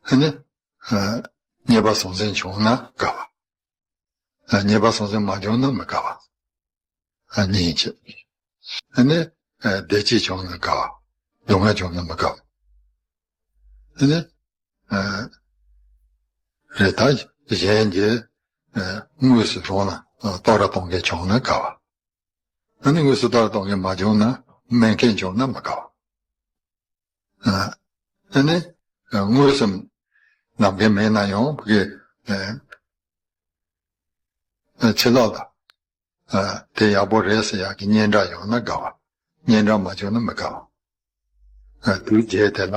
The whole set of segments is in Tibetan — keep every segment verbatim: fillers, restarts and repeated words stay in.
ཨ་ནི། ཨ། རྙེད་པ་སྲོག་འཛིན་བྱུང་ན་དགའ་བ། ཨ། རྙེད་པ་སྲོག་འཛིན་མ་བྱུང་ན་མི་དགའ་བ། ཨ། གཉིས་ཡིན་གྱི། ཨ་ནི། ཨ། བདེ་སྐྱིད་བྱུང་ན་དགའ་བ། སྡུག་བསྔལ་བྱུང་ན་མི་དགའ་བ། ཨ་ནི། ཨ། རེད། ད་གཞན་གྱི། ཨ། དངོས་སུ་རང་ལ། ཨ། གཏོར་བརླག་གཏོང་མཁན་བྱུང་ན་དགའ་བ། ཨ་ནི་དངོས་སུ་གཏོར་བརླག་གཏོང་མཁན་མ་བྱུང་ན་སྨད་མཁན་བྱུང་ན་མི་དགའ་བ། ཨ། ཨ་ནི། ཨ། དངོས་སུ་ལབ་མཁན་མེད་ན་ཡང་ཕ་གི། ཨ། ཕྱི་ལོགས་ལ། ཨ། དེ་ཡག་པོ་རེད་ཟེར་ཡག་གི་སྙན་གྲགས་ཡོང་ན་དགའ་བ། སྙན་གྲགས་མ་བྱུང་ན་མི་དགའ་བ། ཨ། དུས་བརྒྱད་དེ་ལ་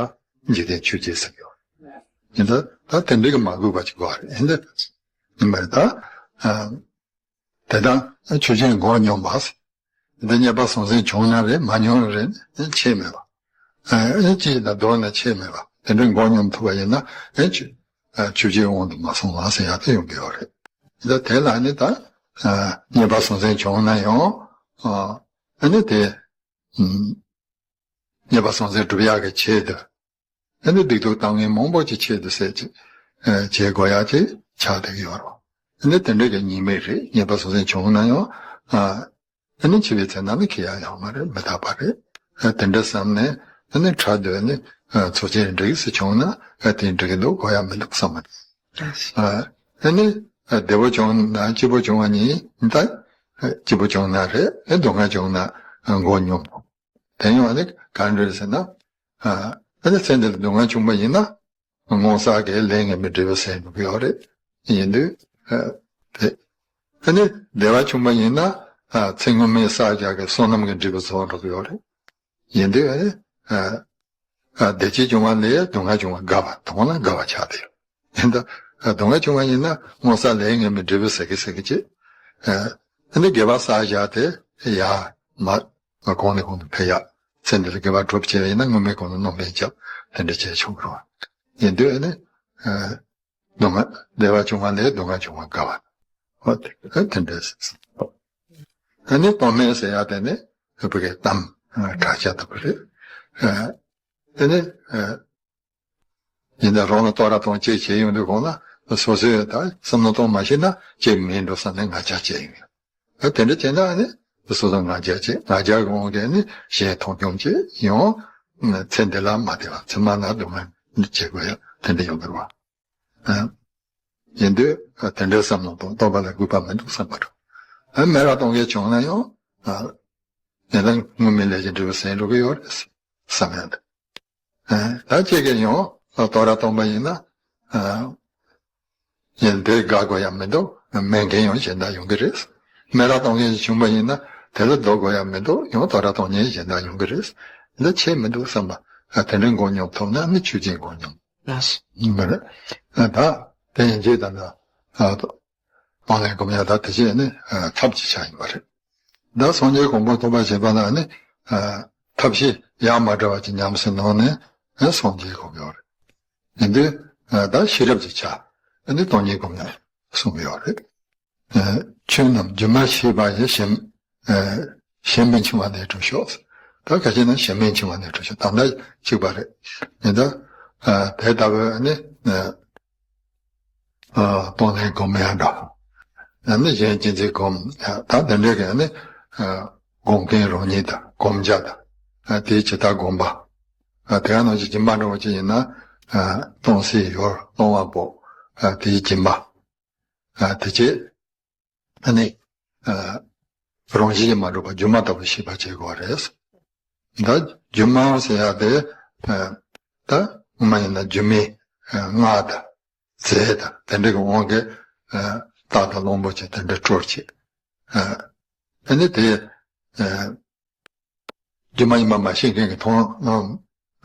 འཇིག་རྟེན་ཆོས་བརྒྱད་ཟེར་གྱི་ཡོད་རེད། ཡིན་ད། ད་དེ་འདྲ་གི་མ་དགོས་པ་ཅིག་དགོས་རེད། ཡིན་ད། ཡིན་པ་རེད་ད། ཨ། དེ་དང་ཆོས་ཅན་མགོ་སྙོམས་པ། འདི་རྙེད་པ་སྲོག་འཛིན་བྱུང་ན་རེད། མ་བྱུང་ན་རེད། ཆེད་མེད་པ། ཨ། ཅི་ཡིན་ན་མདོར་ན་ཆེད་མེད་པ། དེ་འདྲའི་མགོ་སྙོམས་ཐུབ་པ་ཡིན་ན། ཨེ། ཆོས། ཨ། ཆོས་ཅན་དབང་དུ་མ་སོང་བ་ཟེར་ཡག་དེ་ཡོང་གི་ཡོད་རེད། ད་དེ་ལ་ནི་ད། ཨ། རྙེད་པ་སྲོག་འཛིན་བྱུང་ན་ཡང་། ཨ། ཨ་ནི་དེ། ཨུམ། རྙེད་པ་སྲོག་འཛིན་སྒྲུབ་ཡག་གི་ཆེད་དུ། ཨ་ནི་སྡིག་སྡུག་བཏང་མཁན་མང་པོ་ཅིག་ཆེད་དུ་ཟེར་ཅིག། ཨ། བྱེད་དགོས་ཡག་ཅིག་ཆགས་བསྡད་ཀྱི་ཡོད་རེད། ཨ་ནི་དེ་འདྲ་གི་ཉེས་དམིགས་རེད། རྙེད་པ་སྲོག་འཛིན་བྱུང་ན་ཡང་། ཨ། ཨ་ནི་འཆི་བའི་ཚེ་ན་ནི་ཁེ་ཡག་ཡོད་མ་རེད། མི་རྟག་པ་རེད། ཨ། དེ་འདྲ་བསམ་ནས། ཨ་ནི་ཕྲག་དོག་ནི། ཨ། ཚོགས་ཆེན་འགྲིག་ཟེར་བྱུང་ན། ཨ། དེ་འགྲིག་གི་འདུག། དགོས་ཡག་མི་འདུག་བསམ་པ་རེད། ཨ། ཨ་ནི། ཨ། བདེ་པོ་བྱུང་ན་སྐྱིད་པོ་བྱུང་བ་ཉིད་ད། ཨ། སྐྱིད་པོ་བྱུང་ན་རེད། ཨ། སྡུག་བསྔལ་བྱུང་ན། ཨ། མགོ་སྙོམས། དེ་ཡང་ཨ་ནི་ག་འདྲ་རེད་ཟེར་ན། ཨ། ཨ་ནི་ཚེ་འདི་ལ་སྡུག་བསྔལ་བྱུང་པ་ཡིན་ན། སྔོན་བསགས་ཀྱི་ལས་ངན་པའི་འབྲས་བུ་ཟད་འགྲོ་གི་ཡོད་རེད། ཡིན་དུས། ཨ། དེ། ཨ་ནི་བདེ་བ་བྱུང་པ་ཡིན་ན། ཨ། ཚེ་སྔོན་མའི་བསགས་བཞག་གི་བསོད་ནམས་ཀྱི་འབྲས་བུ་རྫོགས་འགྲོ་གི་ཡོད་རེད། ཡིན་དུས། ཨ་ནི། ཨ། ཨ། བདེ་སྐྱིད་བྱུང་བ་ལས་སྡུག་བསྔལ་བྱུང་བ་དགའ་བ། དོན་ལ་དགའ་བ་ཆགས་བསྡད་ཡོད། ཡིན་ད། ཨ། སྡུག་བསྔལ་བྱུང་བ་ཡིན་ན་སྔོན་བསགས་ལས་ངན་པའི་འབྲས་བུ་ཟད་གི་ཟད་གི་བྱེད། ཨ། ཨ་ནི་དགེ་བ་བསགས་བཞག་དེ་ཡར་མར་གོང་ནས་གོང་དུ་འཕེལ་ཡག། ཚེ་འདི་ལ་དགེ་བ་སྒྲུབ་བྱས་ཡིན་ན་སྔོན་མའི་གོང་ལ་སྣོན་པ་རྒྱབ། དེ་འདྲ་བྱས་ཆོག་གི་རེད། ཡིན་དུས་ཨ་ནི། ཨ། སྡུག་བསྔལ། བདེ་བ་བྱུང་བ་ལས་སྡུག་བསྔལ་བྱུང་བ་དགའ་བ། འོ་དེ། ཨ། དེ་འདྲ་ཟེར། ཨ་ནི་གཏོར་མ་ཟེར་ཡག་དེ་ནི་བོད་ཀྱི་གཏམ། ཨ། དྲག་ཆ་ལྟ་བུ་རེད། ཨ། དེ་ནི། ཨ། ཡིན་ན་རང་ལ་གཏོར་བརླག་གཏོང་བྱེད་བྱེད་ཡོང་དུས་གོང་ལ་སོ་སོས་ད་བསམ་བློ་གཏོང་མ་ཤེས་ན་བྱེད་མིན་འགྲོ་བསམ་ནས་ང་རྒྱལ་སྐྱེ་ཡོང་། ཨ། དེ་འདྲ་བྱས་ན་ཨ་ནི་སོ་སོ་ང་རྒྱལ་སྐྱེ། ང་རྒྱལ་གྱི་དབང་གིས་ཨ་ནི་གཞན་མཐོང་ཆུང་བྱེད་ཡོང་། ཚེ་འདི་ལ་མ་བདེ་བ། ཚེ་མ་ལ་སྡུག་བསྔལ་བྱེད་དགོས་ཡ་དེ་འདྲ་ཡོང་གི་རེད་བ། ཨ། ཡིན་དུས། ཨ། དེ་འདྲའི་བསམ་བློ་གཏོང་། གཏོར་བརླག་ལ་དགོས་པ་མི་འདུག་བསམ་པ་རེད། ཨ། སྨད་ར་གཏོང་མཁན་བྱུང་ན་ཡང་། ཨ། ཡིན་ན་སྔོན་མའི་ལས་ཀྱི་འབྲས་བུ་ཟད་འགྲོ་གི་ཡོད་རེད་བསམ་ཡ་འདུག། ཨ། ད་ཁྱེད་ཀྱིས་ཡང་གཏོར་བརླག་གཏོང་པ་ཡིན་ན། ཨ། ཡིན་དེ་དགའ་དགོས་ཡ་མི་འདུག། སྨད་མཁན་ཡང་གཞན་དག་ཡོང་གི་རེད། སྨད་ར་གཏོང་མཁན་ཞིག་བྱུང་པ་ཡིན་ན་དེ་ལ་སྡུག་དགོས་ཡ་མི་འདུག། ཡང་གཏོར་བརླག་གཏོང་མཁན་གཞན་དག་ཡོང་གི་རེད། འདི་ཆེད་མི་འདུག་བསམ་པ། ཨ། དེ་འདྲའི་མགོ་སྙོམས་ཐུབ་ན་ནི་ཆོས་ཅན་མགོ་སྙོམས། ལགས་སོ། ཡིན་པ་རེད། ཨ། ད་དེ་ཡིན་གྱི་ད་ལྟ། ཨ། གཏོང་ལེན་སྒོམ་ཡ་ད་དེ་བྱས་ནི། ཨ། ཐབས་ཀྱི་ཆ་ཡིན་པ་རེད། ད་སངས་རྒྱས་གོ་འཕང་ཐོབ་པར་བྱེད་པ་ལ་ནི། ཨ། ཐབས་ཤེས་ཡ་མ་བྲལ་བ་ཅིག་ཉམས་སུ་བླངས་ནས། ཨ། སངས་རྒྱས་གོ་གི་ཡོད་རེད། ཡིན་དུས། ཨ། ད་ཤེས་རབ་ཀྱི་ཆ། ཨ་ནི་གཏོང་ལེན་སྒོམ་ཡ་གསུངས་ཡོད་རེད། ཨ། ཆོས་རྣམས་སྒྱུ་མར་ཤེས་པ་ཡི། གཞན། ཨ། གཞན་མིན་འཆིང་བ་ལས་གྲོལ་ཤོག། ད་ག་ཅི་ན་གཞན་མིན་འཆིང་བ་ལས་གྲོལ་ཤོག། ད་ལྟ་གཅིག་པ་རེད། ཡིན་ད། ཨ། དེ་ལྟ་བུ་ནི། ཨ། ཨ། གཏོང་ལེན་སྒོམ་ཡ་འདྲ། ཨ་ནི་གཞན་གཅེས་འཛིན་སྒོམ། ད་དེ་འདྲའི་གི་ནི། ཨ། སྒོམ་མཁན་རང་ཉིད་དང་སྒོམ་བྱ་དང་། ཨ། དེའི་ཇི་ལྟར་སྒོམ་པ། ཨ། དེ་ག་ནང་བཞིན་སྦྱིན་པ་འདྲ་བོ་ཅིག་ཡིན་ན། ཨ། གཏོང་སའི་ཡུལ། གཏོང་བ་པོ། ཨ། དེའི་སྦྱིན་པ། ཨ། དེ་བྱས། ཨ་ནི། ཨ། རང་བཞིན་གྱིས་མ་གྲུབ་པ་སྒྱུ་མ་ལྟ་བུ་ཤེས་པར་བྱེད་དགོས་པ་རེད། ད་སྒྱུ་མ་ཟེར་ཡ་དེ། ཨ། ད་སྔོན་མ་ཡིན་ན་སྒྱུ་མའི། ཨ། སྔགས་དང་། རྫས་དང་དེ་འདྲ་གི་དབང་གིས། ཨ། རྟ་དང་གླང་པོ་ཆེ་དེ་འདྲ་སྤྲུལ་བྱེད། ཨ། ཨ་ནི་དེ། ཨ། སྒྱུ་མ་ཡིན་པ་མ་ཤེས་མཁན་གྱིས་མཐོང་།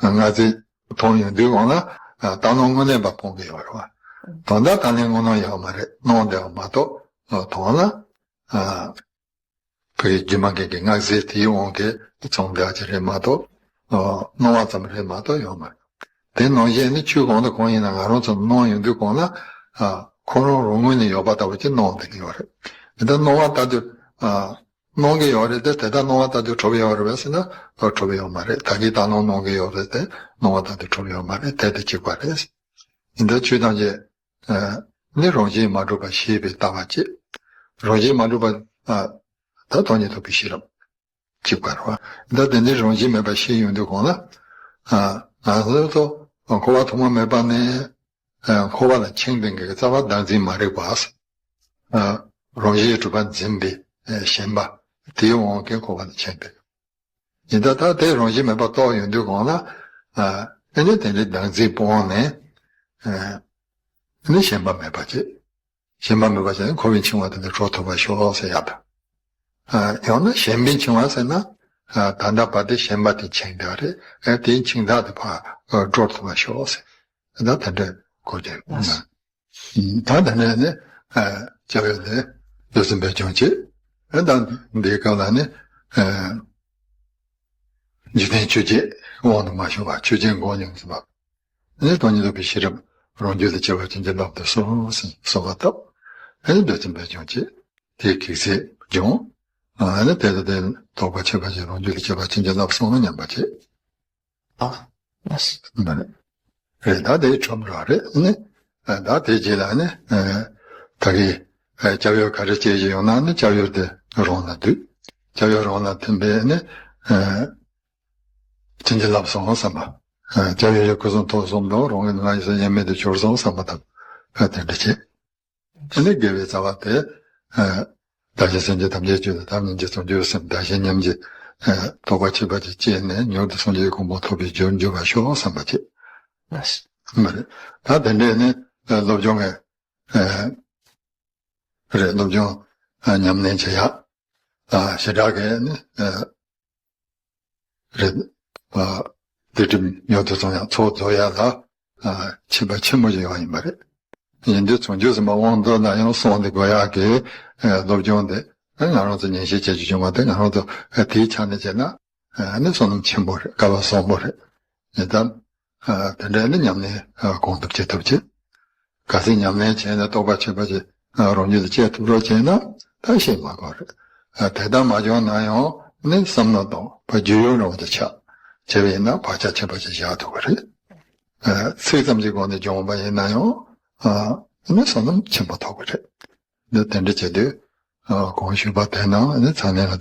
ཨ། སྔགས་རྫས་མཐོང་ཡོང་དུས་སྒང་ལ། ཨ། རྟ་གླང་དངོས་གནས་པ་སྤོང་གི་ཡོད་རེད་བ། དོན་དག་རྟ་གླང་དངོས་གནས་ཡོད་མ་རེད། སྣང་བསྡད་པ་མ་གཏོགས། ཨ། དོན་ལ། ཨ། ཕ་གི་སྒྱུ་མ་མཁན་གྱི་སྔགས་རྫས་དེའི་དབང་གིས་ཚོང་བསྡད་ཅིག་རེད་མ་གཏོགས། ཨ། སྣང་བ་ཙམ་རེད་མ་གཏོགས་ཡོད་མ་རེད། དེ་ནང་བཞིན་ནི་ཆོས་གང་དང་གང་ཡིན་ན་ང་རང་ཚོ་སྣང་ཡོང་དུས་སྒང་ལ། ཨ། ཁོ་རང་རང་ངོས་ནས་ཡོད་པ་ལྟ་བུ་ཅིག་སྣང་བསྡད་ཀྱི་ཡོད་རེད། དེ་ལྟར་སྣང་བ་ལྟ་དུས། ཨ། སྣང་གི་ཡོད་རེད་དེ། དེ་ལྟར་སྣང་བ་ལྟ་དུས་གྲུབ་ཡོད་རེད་པས་ཟེར་ན། ཨ། གྲུབ་ཡོད་མ་རེད། ད་གིན་རྟ་གླང་སྣང་གི་ཡོད་རེད་དེ། སྣང་བ་ལྟ་དུས་གྲུབ་ཡོད་མ་རེད། དེ་དེ་གཅིག་པ་རེད། ཡིན་ད་ཆོས་ཐམས་ཅད་ནི་རང་བཞིན་མ་གྲུབ་པ་ཤེས་པའི་ལྟ་བ་བྱེད། རང་བཞིན་མ་གྲུབ་པ་ད་སྟོང་ཉིད་རྟོགས་པའི་ཤེས་རབ་གཅིག་པ་རེད་བ། ད་དེ་ནི་རང་བཞིན་མེད་པ་ཤེས་ཡོང་དུས་གོང་ལ། ང་ཚོ་འཁོར་བ་ཐོག་མ་མེད་པ་ནས་འཁོར་བ་ལ་འཆིང་བའི་གི་རྩ་བ་བདག་འཛིན་མ་རིག་པ། རང་བཞིན་གྲུབ་པ་འཛིན་པའི་ཞེན་པ་དེའི་དབང་གིས་འཁོར་བ་ལ་འཆིང་བས། ཡིན་ད་ལྟ་དེ་རང་བཞིན་མེད་པ་རྟོགས་ཡོང་དུས་གོང་ལ། ཨ་ནི་དེ་འདྲའི་བདག་འཛིན་སྤོང་ནས། ཨ་ནི་ཞེན་པ་མེད་པ་བྱེད། ཞེན་པ་མེད་པ་བྱས་ནས་འཁོར་བའི་འཆིང་བ་དེ་ལས་གྲོལ་ཐུབ་པར་ཤོག་ཟེར་ཡག་དང་། ཡང་ན་ཞེན་པའི་འཆིང་བ་ཟེར་ན། ད་ལྟ་བར་དུ་ཞེན་པ་དེ་འཆིང་བསྡད་རེད། དེའི་འཆིང་བདག་དེ་ཕར་གྲོལ་ཐུབ་པར་ཤོག་ཟེར། ད་དེ་འདྲའི་གོ་རྒྱུ་ཡིན། ད་དེ་ནས་ནི། སྐྱབས་ཡུལ་དེ་འདོད་སེམས་པས་སྦྱོང་བྱེད། ད་འདིའི་སྐབས་ལ་ནི། འཇིག་རྟེན་ཆོས་བརྒྱད་དབང་དུ་མ་ཤོར་བ་ཆོས་ཅན་མགོ་སྙོམས་སུ་བབས། ནི་སྟོང་ཉིད་རྟོགས་པའི་ཤེས་རབ་རང་རྒྱུད་ལ་སྐྱེ་བ་ཅན་གྱི་བསླབ་ཏུ་གསོལ་ཟེར་གསོལ་བ་བཏབ། ནི་འདོད་སེམས་པས་སྦྱོང་བྱེད། དེའི་གེགས་སེལ་སྦྱོང་། ནི་དེ་ལ་དེ་རྟོགས་པ་ཁྱད་པར་ཅན་རང་རྒྱུད་ལ་སྐྱེ་བ་ཅན་གྱི་བསླབ་གསོལ་ན་ཉན་པ་བྱེད། ཨ། ལགས། རེད། ད་དེ་ཁྲོམ་ར་རེད་ནི། ད་དེ་རྗེས་ལ་ནི། ད་གི། སྐྱབས་ཡུལ་ག་རེ་བྱེད་ཀྱི་ཡོང་ན་ནི་སྐྱབས་ཡུལ་དེ་རང་ལ་འདུས། སྐྱབས་ཡུལ་རང་ལ་མཐུན་པས་ནི། ཕྱིན་ཅི་ལོག་སོང་བསམ་པ། སྐྱབས་ཡུལ་གྱི་སྐུ་གསུང་ཐུགས་གསུམ་དང་རང་གི་ང་ཡི་སེམས་དབྱེར་མེད་དུ་གྱུར་སོང་བསམ་པ་དང་། དེ་འདྲ་བྱེད། དེ་ནས་དགེ་བའི་རྩ་བ་དེ། བདག་གཞན་སེམས་ཅན་ཐམས་ཅད་རྒྱུད་ལ་བདག་སྙིང་རྗེ་བྱང་ཆུབ་སེམས་བདག་གཞན་མཉམ་བརྗེ། རྟོགས་པ་ཁྱད་པར་ཅན་སྐྱེས་ནས་མྱུར་དུ་སངས་རྒྱས་གོ་འཕང་ཐོབ་པའི་རྒྱུར་འགྱུར་བར་ཤོག་བསམ་པ་བྱེད། མ་རེད། ད་དེ་འདྲས་ནི་སློབ་སྦྱོང་གི་རེད། སློབ་སྦྱོང་ཉམས་ལེན་བྱེད་ཡག་ཞེ་དྲག་གི་ནི། རེད། སྡིག་སྒྲིབ་མྱུར་དུ་སྦྱོང་ཡག་ཚོགས་རྫོགས་ཡག་ལ་ཁྱད་པར་ཆེན་པོ་ཡོད་པ་ཡིན་པ་རེད། ཡིན་དུས་བྱང་ཆུབ་སེམས་དཔའ་དབང་རྫོགས་ན་ཡང་གསུངས་ཏེ་དགོས་ཡག་གི་སློབ་སྦྱོང་དེ་ང་རང་ཚོ་ཉན་ཤེས་བྱེད་རྒྱུ་བྱུང་བ་དེ་ང་རང་ཚོ་དེའི་ཆ་ནས་བྱས་ན་ནི་བསོད་ནམས་ཆེན་པོ་རེད། སྐལ་བ་བཟང་པོ་རེད། ཡིན་ཙང་དེ་འདྲ་ནི་ཉམས་ལེན་གང་ཐུབ་ཅི་ཐུབ་བྱེད། གལ་སྲིད་ཉམས་ལེན་བྱས་ནས་རྟོགས་པ་ཁྱད་པར་ཅན་རང་རྒྱུད་ལ་སྐྱེ་ཐུབ་རོགས་བྱས་ན་ད་ཤེས་མ་དགོས་རེད། དེ་ལྟར་མ་བྱུང་ན་ཡང་ནི་བསམ་མནོ་དང་བརྗོད་ཡུལ་རང་དུ་ཆགས་བྱས་པ་ཡིན་ན་བག་ཆགས་ཁྱད་པར་ཅན་བཞག་ཐུབ་པ་རེད། ཚིག་ཙམ་གྱི་སྒོ་ནས་སྦྱོང་བ་ཡིན་ན་ཡང་ནི་བསོད་ནམས་ཆེན་པོ་ཐོབ་ཀྱི་རེད། འདི་དེ་འདྲ་བྱེད་དུས་གོང་ཞུས་པ་དེ་རྣམས་ནི་ཚང་ནས་ལ་དེ།